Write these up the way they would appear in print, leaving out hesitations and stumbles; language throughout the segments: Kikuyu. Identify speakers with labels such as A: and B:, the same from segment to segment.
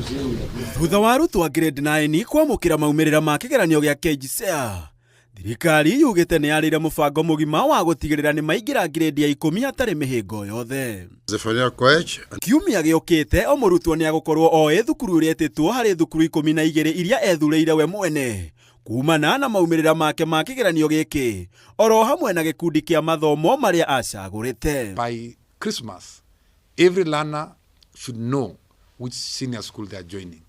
A: Thutha wa arutwo a grade 9 kwamũkĩra maumĩrĩra ma kĩgeranio gĩa KJSEA, thirikari yugĩte nĩ yarĩire mũbango mũgima wa gũtigĩrĩra nĩ maingĩra grade ya ikũmi hatarĩ mĩhĩngo yothe.
B: Zephaniah Koech.
A: Kiumia gĩũkĩte o mũrutwo nĩ agũkorwo oĩ thukuru ĩrĩa ĩtĩtwo harĩ thukuru 12 iria ethurĩire we mwene kumana na maumĩrĩra make ma kĩgeranio gĩkĩ oro hamwe na gĩkundi kĩa mathomo marĩa acagũrĩte.
B: By Christmas, every learner should know which senior school they are joining.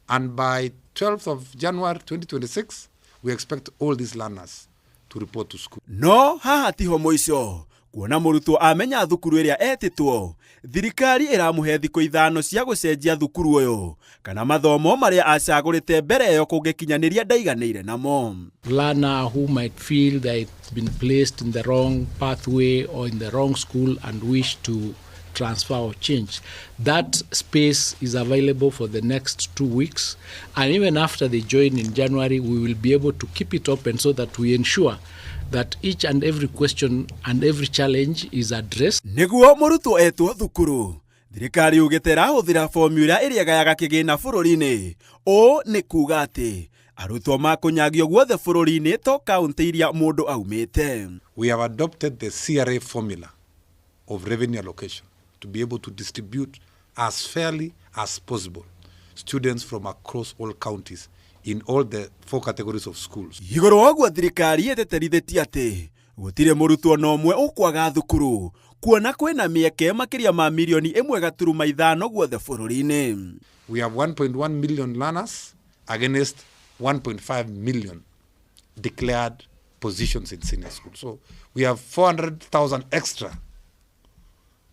B: And by 12th of January 2026, we expect all these learners to report to school.
A: No haha tiho mũico kuona mũrutwo amenya thukuru ĩrĩa etĩtwo, thirikari ĩramũhe thikũ 5 cia gũcenjia thukuru ũyũ kana mathomo marĩa acagũrĩte mbere ĩyo kũngĩkinyanĩria ndaiganĩire namo.
C: Learner who might feel they've been placed in the wrong pathway or in the wrong school and wish to transfer or change, that space is available for the next 2 weeks, and even after they join in January, we will be able to keep it open so that we ensure that each and every question and every challenge is addressed.
A: Nĩguo mũrutwo etwo thukuru, thirikari yugĩte ĩrahũthĩra formula ĩrĩa ĩgayaga kĩgĩna bũrũri-inĩ. Ũũ nĩ kuga atĩ arutwo makũnyagio guothe bũrũri-inĩ to kaunti iria mũndũ aumĩte.
B: We have adopted the CRA formula of revenue allocation to be able to distribute as fairly as possible students from across all counties in all the 4 categories of schools.
A: Igũrũ wa ũguo thirikari ĩtĩtĩrithĩtie atĩ gũtirĩ mũrutwo na ũmwe ũkwaga thukuru kuona kwĩna mĩeke makĩria ma mirioni ĩmwe gaturuma ithano guothe bũrũri-inĩ.
B: We have 1.1 million learners against 1.5 million declared positions in senior school. So we have 400,000 extra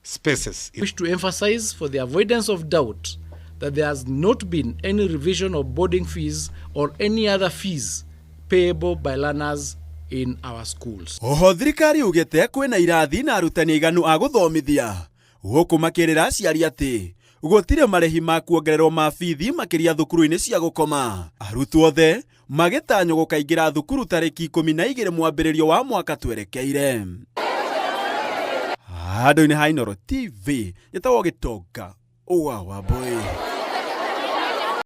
B: spaces.
C: I wish to emphasize for the avoidance of doubt that there has not been any revision of boarding fees or any other fees payable by learners in our schools.
A: Oho thirikari yugĩte kwĩna irathi na arutani aiganu a gũthomithia gũkũ makĩrĩra aciari atĩ gũtirĩ marĩhi ma kuongererwo ma bithi makĩria thukuru-inĩ cia gũkoma. Arutwo othe magĩtanywo gũkaingĩra thukuru tarĩki 12 mwambĩrĩrio wa mwaka twerekeire. Handũ-inĩ ha Inooro TV, njĩtagwo Gĩtonga wa Wambũi.